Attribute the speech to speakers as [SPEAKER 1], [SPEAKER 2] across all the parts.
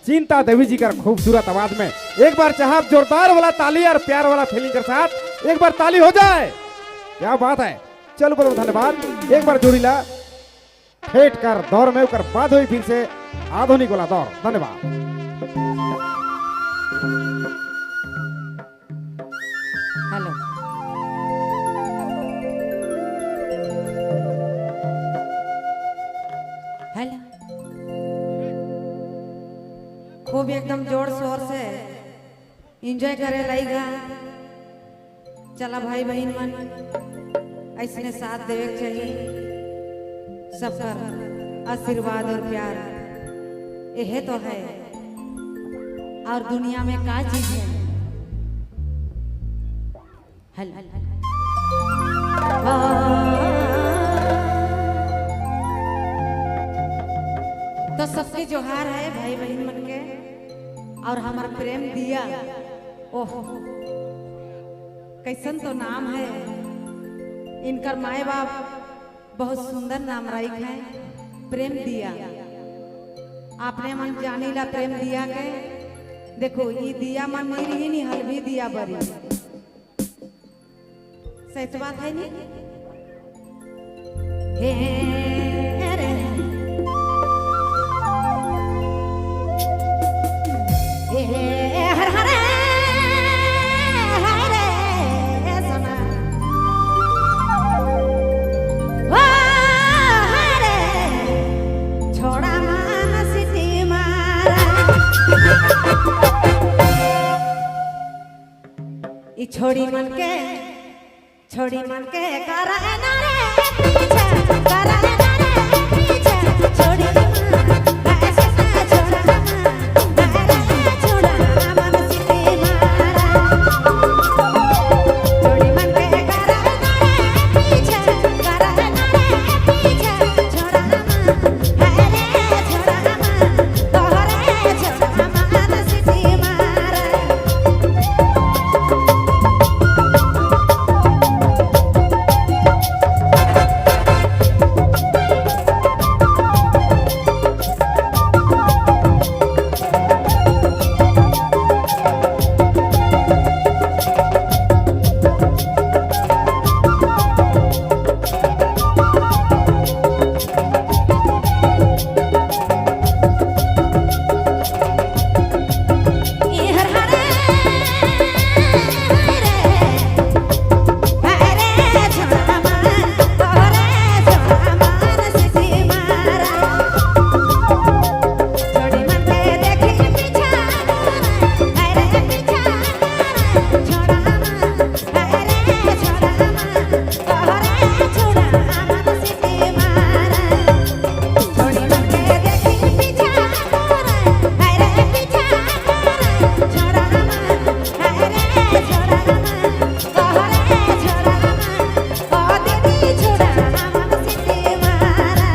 [SPEAKER 1] चिंता देवी जी का खूबसूरत आवाज में एक बार चाहब जोरदार वाला ताली और प्यार वाला फीलिंग के साथ एक बार ताली हो जाए। क्या बात है। चलो बोलो धन्यवाद। एक बार जोड़ीला ठेठ कर दौर में कर बाद हुई फिर से आधुनिक वाला दौर। धन्यवाद।
[SPEAKER 2] हेलो हेलो, खूब एकदम जोर शोर से एंजॉय करे लाइगा। चला भाई बहन मन ऐसने साथ देवे के चाहिए, सबका आशीर्वाद और प्यार यह तो है। और दुनिया में का चीज है। हेलो तो सबके जोहार है भाई बहन मन के और हमार प्रेम दिया। ओह कैसन तो नाम है इनकर माए बाप बहुत सुंदर नाम राइक है प्रेम दिया। आपने मन जानीला प्रेम दिया के देखो ये दिया मन नहीं रही नहीं हलवी दिया बरी। सही तो बात है नहीं। हे रे हे हर हरे हरे सोना ओ हरे छोड़ा मान सिटी मारा। ई छोड़ी मन के करा ना रे पीछे करा ना रे पीछे छोड़ी मन ऐसे ना छोड़ा मन छोड़ा मन सिटी मारा। छोड़ी मन के करा ना रे पीछे करा ना रे पीछे छोड़ा मन हरे छोड़ा मन तोहरे छोड़ा मन सिटी मारा। हर हरे हरे हरे छोड़ा मन तोहरे छोड़ा मन सिटी मारा। छोड़ी मन के देखी पीछा हरे पीछा छोड़ा मन हरे छोड़ा मन तोहरे छोड़ा मन सिटी मारा। छोड़ी मन के देखी पीछा हरे पीछा छोड़ा मन हरे छोड़ा मन तोहरे छोड़ा मन ओ दीदी छोड़ा मन सिटी मारा।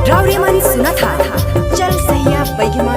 [SPEAKER 3] रावरे मानी सुना था चल सैया बैगमा